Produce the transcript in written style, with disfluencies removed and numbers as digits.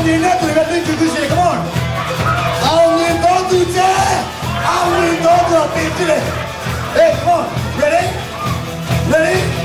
မြင်တဲ့သူတွေပဲသိချူချူရှိတယ် come on အောင်မြင်တော့သူချဲအောင်မြင်တော့သူပြင်ပြတယ်။ Hey, come on, ready, ready.